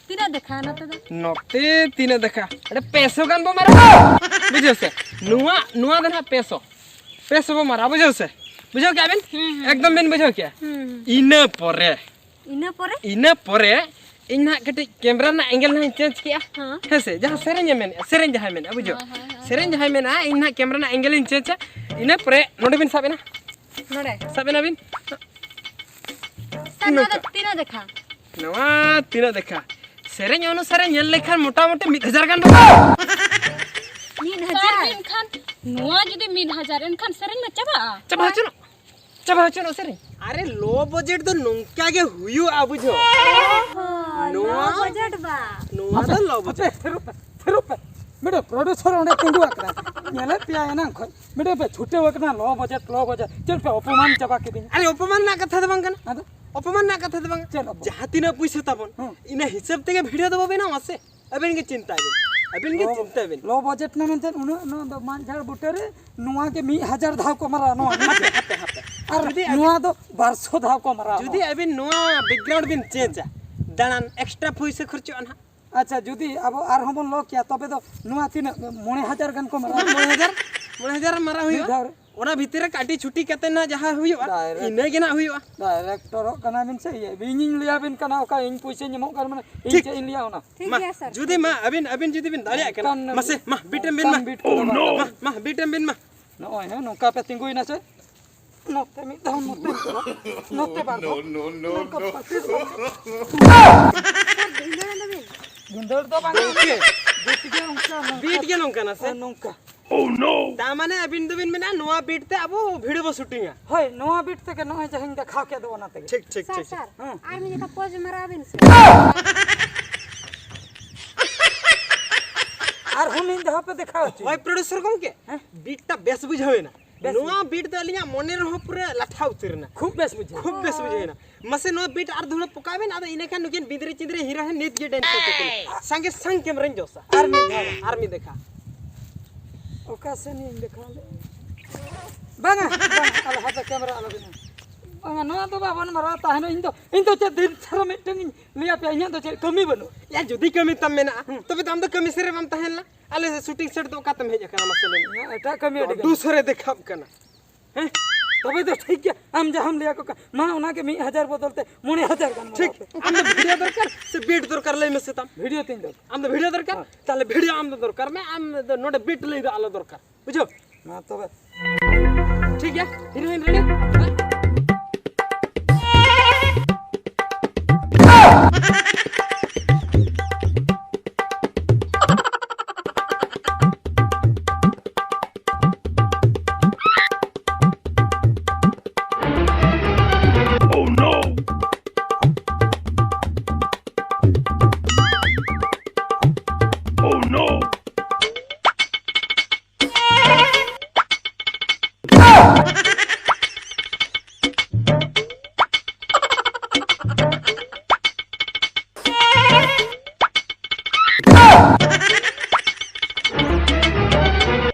ᱛᱤᱱᱟᱹᱜ ᱫᱮᱠᱷᱟ ᱱᱚᱛᱮ ᱫᱚ? ᱱᱚᱛᱮ ᱛᱤᱱᱟᱹᱜ ᱫᱮᱠᱷᱟ? ᱟᱨᱮ, ᱯᱮ ᱥᱚ ᱜᱟᱱ ᱵᱚ ᱢᱟᱨᱟᱣᱟ᱾ ᱵᱩᱡᱷᱟᱹᱣ ᱥᱮ? ᱱᱚᱣᱟ, ᱱᱚᱣᱟ ᱫᱚ ᱱᱟᱦᱟᱜ ᱯᱮ ᱥᱚ᱾ ᱯᱮ ᱥᱚ ᱵᱚ ᱢᱟᱨᱟᱣᱟ, ᱵᱩᱡᱷᱟᱹᱣ ᱥᱮ? ᱵᱩᱡᱷᱟᱹᱣ ᱠᱮᱜᱼᱟ ᱵᱤᱱ? ᱦᱩᱸ, ᱦᱩᱸ᱾ ᱮᱠᱫᱚᱢ ᱵᱤᱱ ᱵᱩᱡᱷᱟᱹᱣ ᱠᱮᱜᱼᱟ? ᱦᱩᱸ, ᱦᱩᱸ᱾ ᱤᱱᱟᱹ ᱯᱚᱨᱮ, ᱤᱱᱟᱹ ᱯᱚᱨᱮ? ᱤᱱᱟᱹ ᱯᱚᱨᱮ ᱤᱧ ᱱᱟᱦᱟᱜ ᱠᱟᱹᱴᱤᱡ ᱠᱮᱢᱨᱟ ᱨᱮᱱᱟᱜ ᱮᱝᱜᱮᱞ ᱱᱟᱦᱟᱜ ᱤᱧ ᱪᱮᱧᱡᱽ ᱠᱮᱜᱼᱟ᱾ ᱦᱮᱸ᱾ ᱦᱮᱸ ᱥᱮ? ᱡᱟᱦᱟᱸ ᱥᱮᱨᱮᱧ ᱮ ᱢᱮᱱᱮᱜᱼᱟ, ᱥᱮᱨᱮᱧ ᱡᱟᱦᱟᱸᱭ ᱢᱮᱱᱮᱜᱼᱟ, ᱵᱩᱡᱷᱟᱹᱣ? ᱦᱳᱭ, ᱦᱳᱭ, ᱦᱳᱭ᱾ ᱥᱮᱨᱮᱧ ᱡᱟᱦᱟᱸᱭ ᱢᱮᱱᱮᱜᱼᱟ, ᱤᱧ ᱱᱟᱦᱟᱜ ᱠᱮᱢᱨᱟ ᱨᱮᱱᱟᱜ ᱮᱝᱜᱮᱞ ᱤᱧ ᱪᱮᱧᱡᱽᱟ᱾ ᱤᱱᱟᱹ ᱯᱚᱨᱮ ᱱᱚᱰᱮ ᱵᱤᱱ ᱥᱟᱵ ᱮᱱᱟ᱾ ᱱᱚᱰᱮ? ᱥᱟᱵ ᱮᱱᱟ ᱵᱤᱱ? ᱥᱟᱨ, ᱱᱚᱣᱟ ᱫᱚ ᱱᱚᱝᱠᱟ᱾ ᱛᱤᱱᱟᱹᱜ ᱫᱮᱠᱷᱟ? ᱱᱚᱣᱟ ᱛᱤᱱᱟᱹᱜ ᱫᱮᱠᱷᱟ? ᱥᱮᱨᱮᱧ ᱚᱱᱩᱥᱟᱨᱮ ᱧᱮᱞ ᱞᱮᱠᱷᱟᱱ ᱢᱚᱴᱟᱢᱩᱴᱤ ᱢᱤᱫ ᱦᱟᱡᱟᱨ ᱜᱟᱱ ᱫᱚ᱾ ᱢᱤᱫ ᱦᱟᱡᱟᱨ? ᱥᱟᱨ, ᱮᱱᱠᱷᱟᱱ ᱱᱚᱣᱟ ᱡᱩᱫᱤ ᱢᱤᱫ ᱦᱟᱡᱟᱨ, ᱮᱱᱠᱷᱟᱱ ᱥᱮᱨᱮᱧ ᱢᱟ ᱪᱟᱵᱟᱜᱼᱟ᱾ ᱪᱟᱵᱟ ᱦᱚᱪᱚᱱᱚᱜ, ᱪᱟᱵᱟ ᱦᱚᱪᱚᱱᱚᱜ ᱥᱮᱨᱮᱧ᱾ ᱟᱨᱮ, ᱞᱳ ᱵᱟᱡᱮᱴ ᱫᱚ ᱱᱚᱝᱠᱟ ᱜᱮ ᱦᱩᱭᱩᱜᱼᱟ, ᱵᱩᱡᱷᱟᱹᱣ᱾ ᱚ, ᱱᱚᱣᱟ ᱞᱳ ᱵᱟᱡᱮᱴ ᱵᱟ᱾ ᱱᱚᱣᱟ ᱫᱚ ᱞᱳ ᱵᱟᱡᱮᱴ᱾ ᱦᱟᱯᱮ, ᱛᱷᱤᱨᱚᱜ ᱯᱮ, ᱛᱷᱤᱨᱚᱜ ᱯᱮ᱾ ᱢᱤᱫᱴᱮᱡ ᱯᱨᱚᱰᱭᱩᱥᱟᱨ ᱚᱸᱰᱮ ᱛᱤᱸᱜᱩ ᱟᱠᱟᱱᱟ᱾ ᱧᱮᱞᱮᱫ ᱯᱮᱭᱟ ᱮᱱᱟᱝ ᱠᱷᱚᱱ᱾ ᱢᱤᱫᱴᱮᱡ ᱯᱮ ᱪᱷᱩᱴᱟᱹᱣ ᱟᱠᱟᱱᱟ, ᱞᱳ ᱵᱟᱡᱮᱴ, ᱞᱳ ᱵᱟᱡᱮᱴ᱾ ᱪᱮᱫ ᱯᱮ ᱚᱯᱚᱢᱟᱱ ᱪᱟᱵᱟ ᱠᱤᱫᱤᱧᱟ? ᱟᱨᱮ, ᱚᱯᱚᱢᱟᱱ ᱨᱮᱱᱟᱜ ᱠᱟᱛᱷᱟ ᱫᱚ ᱵᱟᱝ ᱠᱟᱱᱟ᱾ ᱟᱫᱚ? ᱚᱯᱚᱢᱟᱱ ᱨᱮᱱᱟᱜ ᱠᱟᱛᱷᱟ ᱫᱚ ᱵᱟᱝ᱾ ᱪᱮᱫ ᱚᱯᱚᱢᱟᱱ? ᱡᱟᱦᱟᱸ ᱛᱤᱱᱟᱹᱜ ᱯᱩᱭᱥᱟᱹ ᱛᱟᱵᱚᱱ, ᱦᱩᱸ᱾ ᱤᱱᱟᱹ ᱦᱤᱥᱟᱹᱵ ᱛᱮᱜᱮ ᱵᱷᱤᱰᱤᱭᱳ ᱫᱚᱵᱚ ᱵᱮᱱᱟᱣᱟ ᱥᱮ᱾ ᱟᱵᱮᱱ ᱜᱮ ᱞᱳ, ᱪᱤᱱᱛᱟᱹᱭ ᱵᱮᱱ᱾ ᱞᱳ ᱵᱟᱡᱮᱴ ᱱᱟ ᱢᱮᱱᱛᱮ ᱩᱱᱟᱹᱜ ᱱᱚᱣᱟ ᱫᱚ ᱢᱟᱫ ᱡᱷᱟᱲ ᱵᱩᱴᱟᱹ ᱨᱮ ᱱᱚᱣᱟ ᱜᱮ ᱢᱤᱫ ᱦᱟᱡᱟᱨ ᱫᱷᱟᱣ ᱠᱚ ᱢᱟᱨᱟᱣᱟ, ᱱᱚᱣᱟ ᱢᱤᱫ ᱦᱟᱯᱮ, ᱦᱟᱯᱮ, ᱦᱟᱯᱮ᱾ ᱟᱨ ᱡᱩᱫᱤ ᱟᱵᱮᱱ, ᱱᱚᱣᱟ ᱫᱚ ᱵᱟᱨ ᱥᱚ ᱫᱷᱟᱣ ᱠᱚ ᱢᱟᱨᱟᱣᱟ, ᱡᱩᱫᱤ ᱱᱚᱣᱟ᱾ ᱟᱵᱮᱱ ᱱᱚᱣᱟ ᱵᱮᱠᱜᱨᱟᱣᱩᱱᱰ ᱵᱮᱱ ᱪᱮᱧᱡᱟ, ᱫᱟᱬᱟᱱ ᱮᱠᱥᱴᱨᱟ ᱯᱩᱭᱥᱟᱹ ᱠᱷᱚᱨᱪᱚᱜᱼᱟ ᱱᱟᱦᱟᱜ᱾ ᱟᱪᱪᱷᱟ, ᱡᱩᱫᱤ ᱟᱵᱚ ᱟᱨᱦᱚᱸ ᱵᱚᱱ ᱞᱚ ᱠᱮᱭᱟ, ᱛᱚᱵᱮ ᱫᱚ ᱱᱚᱣᱟ ᱛᱤᱱᱟᱹᱜ, ᱢᱚᱬᱮ ᱦᱟᱡᱟᱨ ᱜᱟᱱ ᱠᱚ ᱢᱟᱨᱟᱣᱟ? ᱢᱚᱬᱮ ᱦᱟᱡᱟᱨ, ᱢᱚᱬᱮ ᱦᱟᱡᱟᱨ ᱢᱟᱨᱟᱣ ᱢᱤᱫ ᱦᱩᱭᱩᱜᱼᱟ᱾ ᱫᱷᱟᱣ ᱨᱮ? ᱚᱱᱟ ᱵᱷᱤᱛᱤᱨ ᱨᱮ ᱠᱟᱹᱴᱤᱡ ᱪᱷᱩᱴᱤ ᱠᱟᱛᱮ ᱱᱟᱦᱟᱜ ᱡᱟᱦᱟᱸ ᱦᱩᱭᱩᱜᱼᱟ, ᱰᱟᱭᱨᱮᱠᱴ᱾ ᱤᱱᱟᱹ ᱜᱮ ᱱᱟᱦᱟᱜ ᱦᱩᱭᱩᱜᱼᱟ᱾ ᱰᱟᱭᱨᱮᱠᱴᱚᱨᱚᱜ ᱠᱟᱱᱟ ᱵᱤᱱ ᱥᱮ ᱤᱭᱟᱹ? ᱤᱧᱤᱧ ᱞᱟᱹᱭᱟ ᱵᱤᱱ ᱠᱟᱱᱟ, ᱚᱠᱟ ᱤᱧ ᱯᱩᱭᱥᱟᱹᱧ ᱮᱢᱚᱜ ᱠᱟᱱ, ᱢᱟᱱᱮ ᱤᱧ ᱴᱷᱤᱠ᱾ ᱪᱮᱫ ᱤᱧ ᱞᱟᱹᱭᱟ ᱚᱱᱟ? ᱴᱷᱤᱠ ᱢᱟ, ᱜᱮᱭᱟ, ᱥᱟᱨ᱾ ᱡᱩᱫᱤ ᱢᱟ ᱟᱹᱵᱤᱱ, ᱟᱹᱵᱤᱱ ᱡᱩᱫᱤ ᱵᱤᱱ ᱫᱟᱲᱮᱭᱟᱜ ᱠᱟᱱᱟ, ᱚᱱᱠᱟᱱ, ᱢᱟᱥᱮ, ᱢᱟ, ᱵᱤᱴ ᱮᱢ ᱵᱤᱱ ᱢᱟ᱾ ᱚᱱᱠᱟᱱ ᱵᱤᱴ ᱠᱚᱫᱚ ᱵᱟᱝ᱾ ᱢᱟ, ᱢᱟ, ᱵᱤᱴ ᱮᱢ ᱵᱤᱱ ᱢᱟ᱾ ᱱᱚᱜᱼᱚᱭ, ᱦᱮᱸ, ᱱᱚᱝᱠᱟ ᱯᱮ ᱛᱤᱸᱜᱩᱭᱮᱱᱟ ᱥᱮ? ᱱᱚᱛᱮ ᱢᱤᱫ ᱫᱷᱟᱣ, ᱱᱚᱛᱮ ᱢᱤᱫ ᱫᱷᱟᱣ᱾ ᱱᱚᱛᱮ ᱵᱟᱨ ᱫᱷᱟᱣ᱾ No, no, no, ᱱᱚᱝᱠᱟ no᱾ ᱯᱟᱹᱥᱤᱨ ᱵᱟᱝ᱾ ᱥᱟᱨ, ᱵᱷᱤᱸᱫᱟᱹᱲ ᱮᱱᱟ ᱵᱤᱱ? ᱵᱷᱤᱸᱫᱟᱹᱲ ᱫᱚ ᱵᱟᱝ᱾ ᱜᱚᱝᱠᱮ᱾ ᱵᱤᱴ ᱜᱮ ᱚᱱᱠᱟ, ᱱᱚᱝᱠᱟ᱾ ᱵᱤᱴ ᱜᱮ ᱱᱚᱝᱠᱟᱱᱟ ᱥᱮ? ᱦᱳᱭ, ᱱᱚᱝᱠᱟ᱾ Oh, no! ᱛᱟ ᱢᱟᱱᱮ ᱟᱹᱵᱤᱱ ᱫᱚᱵᱤᱱ ᱢᱮᱱᱟ ᱱᱚᱣᱟ ᱵᱤᱴ ᱛᱮ ᱟᱵᱚ ᱵᱷᱤᱰᱤᱭᱳ ᱵᱚ ᱥᱩᱴᱤᱝᱟ? ᱦᱳᱭ, ᱱᱚᱣᱟ ᱵᱤᱴ ᱛᱮᱜᱮ ᱱᱚᱜᱼᱚᱭ ᱡᱟᱦᱟᱸᱧ ᱫᱮᱠᱷᱟᱣ ᱠᱮᱫ ᱫᱚ ᱚᱱᱟ ᱛᱮᱜᱮ᱾ ᱴᱷᱤᱠ, ᱴᱷᱤᱠ, ᱥᱟᱨ, ᱴᱷᱤᱠ᱾ ᱥᱟᱨ, ᱦᱮᱸ᱾ ᱟᱨ ᱢᱤᱫ ᱡᱚᱠᱷᱟ ᱯᱚᱡᱽ ᱢᱟᱨᱟᱣ ᱵᱤᱱ ᱥᱮ᱾ ᱟᱨᱦᱚᱸ ᱢᱤᱫ ᱫᱷᱟᱣ ᱯᱮ ᱫᱮᱠᱷᱟᱣ ᱦᱚᱪᱚᱧᱟ᱾ ᱦᱳᱭ, ᱯᱨᱚᱰᱭᱩᱥᱚᱨ ᱜᱚᱢᱠᱮ, ᱦᱮᱸ? ᱵᱤᱴ ᱴᱟ ᱵᱮᱥ ᱵᱩᱡᱷᱟᱹᱣ ᱮᱱᱟ᱾ ᱵᱮᱥ ᱱᱚᱣᱟ ᱵᱤᱴ ᱫᱚ ᱟᱹᱞᱤᱧᱟᱜ ᱢᱚᱱᱮ ᱨᱮᱦᱚᱸ ᱯᱩᱨᱟᱹ ᱞᱟᱴᱷᱟ ᱩᱛᱟᱹᱨ ᱮᱱᱟ᱾ ᱠᱷᱩᱵ ᱵᱮᱥ ᱵᱩᱡᱷᱟᱹᱣ᱾ ᱠᱷᱩᱵ ᱵᱮᱥ ᱵᱩᱡᱷᱟᱹᱣ ᱮᱱᱟ᱾ ᱢᱟᱥᱮ ᱱᱚᱣᱟ ᱵᱤᱴ ᱟᱨ ᱫᱷᱩᱲᱟᱹ ᱯᱚᱠᱟᱣ ᱵᱮᱱ, ᱟᱫᱚ ᱤᱱᱟᱹ ᱠᱷᱟᱱ ᱱᱩᱠᱤᱱ ᱵᱤᱫᱽᱨᱤ ᱪᱤᱫᱽᱨᱤ ᱦᱤᱨᱳ ᱦᱮᱸ ᱱᱤᱛ ᱜᱮ ᱰᱮᱱᱥ ᱦᱚᱪᱚ ᱠᱤᱱᱟ᱾ ᱥᱟᱸᱜᱮ ᱥᱟᱝ ᱠᱮᱢᱨᱟᱧ ᱡᱚᱥᱟ᱾ ᱟᱨ ᱢᱤᱫ ᱫᱷᱟᱣ᱾ ᱟᱨ ᱢᱤᱫ ᱫᱮᱠᱷᱟ᱾ ᱚᱠᱟ ᱥᱮᱱ ᱤᱧ ᱫᱮᱠᱷᱟᱣ ᱞᱮᱫ? ᱵᱟᱝᱟ, ᱵᱟᱝᱟ, ᱟᱞᱚ ᱦᱟᱯᱮ ᱠᱮᱢᱨᱟ ᱟᱞᱚ ᱵᱮᱱᱟ᱾ ᱵᱟᱝᱟ, ᱱᱚᱣᱟ ᱫᱚ ᱵᱟᱵᱚᱱ ᱢᱟᱨᱟᱣ ᱛᱟᱦᱮᱱᱟ᱾ ᱤᱧ ᱫᱚ, ᱤᱧ ᱫᱚ ᱪᱮᱫ ᱫᱤᱱ ᱥᱟᱨᱟ ᱢᱤᱫᱴᱟᱝ ᱤᱧ ᱞᱟᱹᱭ ᱟᱯᱮᱭᱟ, ᱤᱧᱟᱹᱜ ᱫᱚ ᱪᱮᱫ ᱠᱟᱹᱢᱤ ᱵᱟᱹᱱᱩᱜ? ᱭᱟ, ᱡᱩᱫᱤ ᱠᱟᱹᱢᱤ ᱛᱟᱢ ᱢᱮᱱᱟᱜᱼᱟ, ᱦᱩᱸ᱾ ᱛᱚᱵᱮ ᱫᱚ ᱟᱢ ᱫᱚ ᱠᱟᱹᱢᱤ ᱥᱮᱫ ᱨᱮ ᱵᱟᱢ ᱛᱟᱦᱮᱸ ᱞᱮᱱᱟ᱾ ᱟᱞᱮ ᱥᱩᱴᱤᱝ ᱥᱮᱴ ᱫᱚ ᱚᱠᱟᱛᱮᱢ ᱦᱮᱡ ᱟᱠᱟᱱᱟ ᱢᱟᱥᱮ ᱞᱟᱹᱭ ᱢᱮ? ᱤᱧᱟᱹᱜ ᱮᱴᱟᱜ ᱠᱟᱹᱢᱤ ᱟᱹᱰᱤ ᱜᱟᱱ᱾ ᱫᱩᱥᱨᱮ ᱫᱮᱠᱷᱟᱣ ᱠᱟᱱᱟ᱾ ᱦᱮᱸ? ᱛᱚᱵᱮ ᱫᱚ ᱴᱷᱤᱠ ᱜᱮᱭᱟ, ᱟᱢ ᱡᱟᱦᱟᱸᱢ ᱞᱟᱹᱭ ᱟᱠᱚ ᱠᱟᱱᱟ, ᱢᱟ ᱚᱱᱟᱜᱮ ᱢᱤᱫ ᱦᱟᱡᱟᱨ ᱵᱚᱫᱚᱞ ᱛᱮ ᱢᱚᱬᱮ ᱦᱟᱡᱟᱨ ᱜᱟᱱ ᱴᱷᱤᱠ᱾ ᱮᱢᱟ ᱠᱚ᱾ ᱟᱢ ᱫᱚ ᱵᱷᱤᱰᱤᱭᱳ ᱫᱚᱨᱠᱟᱨ ᱥᱮ ᱵᱤᱴ ᱫᱚᱨᱠᱟᱨ, ᱞᱟᱹᱭ ᱢᱮᱥᱮ ᱛᱟᱢ? ᱵᱷᱤᱰᱤᱭᱳ ᱛᱤᱧ ᱫᱚᱨᱠᱟᱨ᱾ ᱟᱢ ᱫᱚ ᱵᱷᱤᱰᱤᱭᱳ ᱫᱚᱨᱠᱟᱨ? ᱦᱮᱸ᱾ ᱛᱟᱦᱞᱮ ᱵᱷᱤᱰᱤᱭᱳ ᱟᱢ ᱫᱚ ᱫᱚᱨᱠᱟᱨ ᱢᱮ, ᱟᱢ ᱫᱚ ᱱᱚᱰᱮ ᱵᱤᱴ ᱞᱟᱹᱭ ᱫᱚ ᱟᱞᱚ ᱫᱚᱨᱠᱟᱨ᱾ ᱵᱩᱡᱷᱟᱹᱣ? ᱢᱟ ᱛᱚᱵᱮ᱾ ᱴᱷᱤᱠ ᱜᱮᱭᱟ, ᱦᱤᱨᱳᱭᱤᱱ ᱨᱮᱰᱤ? ᱦᱮᱸ? Oh no! Oh no!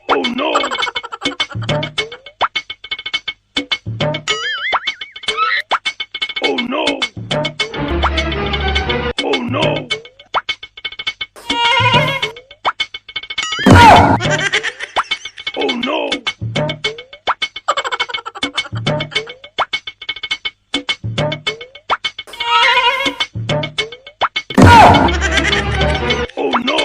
Oh no! Oh no! Oh no! Oh no! Oh no!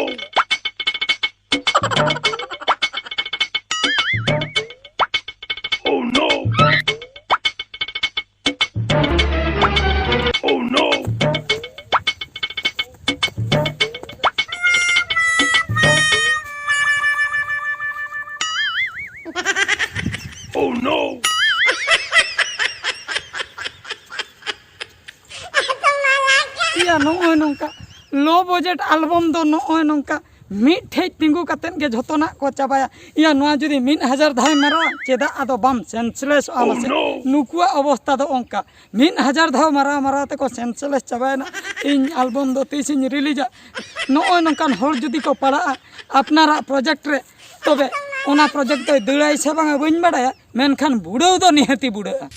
Oh no! Oh no! Oh no! ᱭᱟ, ᱱᱚᱜᱼᱚᱭ ᱱᱚᱝᱠᱟ ᱞᱳ ᱵᱟᱡᱮᱴ ᱟᱞᱵᱟᱢ ᱫᱚ ᱱᱚᱜᱼᱚᱭ ᱱᱚᱝᱠᱟ ᱢᱤᱫ ᱴᱷᱮᱡ ᱛᱤᱸᱜᱩ ᱠᱟᱛᱮᱫ ᱜᱮ ᱡᱷᱚᱛᱚᱱᱟᱜ ᱠᱚ ᱪᱟᱵᱟᱭᱟ᱾ ᱤᱭᱟᱹ, ᱱᱚᱣᱟ ᱡᱩᱫᱤ ᱢᱤᱫ ᱦᱟᱡᱟᱨ ᱫᱷᱟᱣ ᱢᱟᱨᱟᱣᱟ, ᱪᱮᱫᱟᱜ ᱟᱫᱚ ᱵᱟᱢ ᱥᱮᱱᱥᱞᱮᱥᱚᱜᱼᱟ ᱢᱟᱥᱮ? ᱱᱩᱠᱩᱣᱟᱜ ᱚᱵᱚᱥᱛᱟ ᱫᱚ ᱚᱱᱠᱟ, ᱢᱤᱫ ᱦᱟᱡᱟᱨ ᱫᱷᱟᱣ ᱢᱟᱨᱟᱣ ᱢᱟᱨᱟᱣ ᱛᱮᱠᱚ ᱥᱮᱱᱥᱞᱮᱥ ᱪᱟᱵᱟᱭᱮᱱᱟ᱾ ᱤᱧ ᱟᱞᱵᱚᱢ ᱫᱚ ᱛᱤᱥᱤᱧ ᱨᱤᱞᱤᱡᱟ? ᱱᱚᱜᱼᱚᱭ ᱱᱚᱝᱠᱟᱱ ᱦᱚᱲ ᱡᱩᱫᱤ ᱠᱚ ᱯᱟᱲᱟᱜᱼᱟ ᱟᱯᱱᱟᱨᱟᱜ ᱯᱨᱚᱡᱮᱠᱴ ᱨᱮ, ᱛᱚᱵᱮ ᱚᱱᱟ ᱯᱨᱚᱡᱮᱠᱴ ᱫᱚᱭ ᱫᱟᱹᱲᱟᱭ ᱥᱮ ᱵᱟᱝᱟ ᱵᱟᱹᱧ ᱵᱟᱲᱟᱭᱟ, ᱢᱮᱱᱠᱷᱟᱱ ᱵᱩᱲᱟᱹᱣ ᱫᱚ ᱱᱤᱦᱟᱹᱛᱤ ᱵᱩᱲᱟᱹᱜᱼᱟ᱾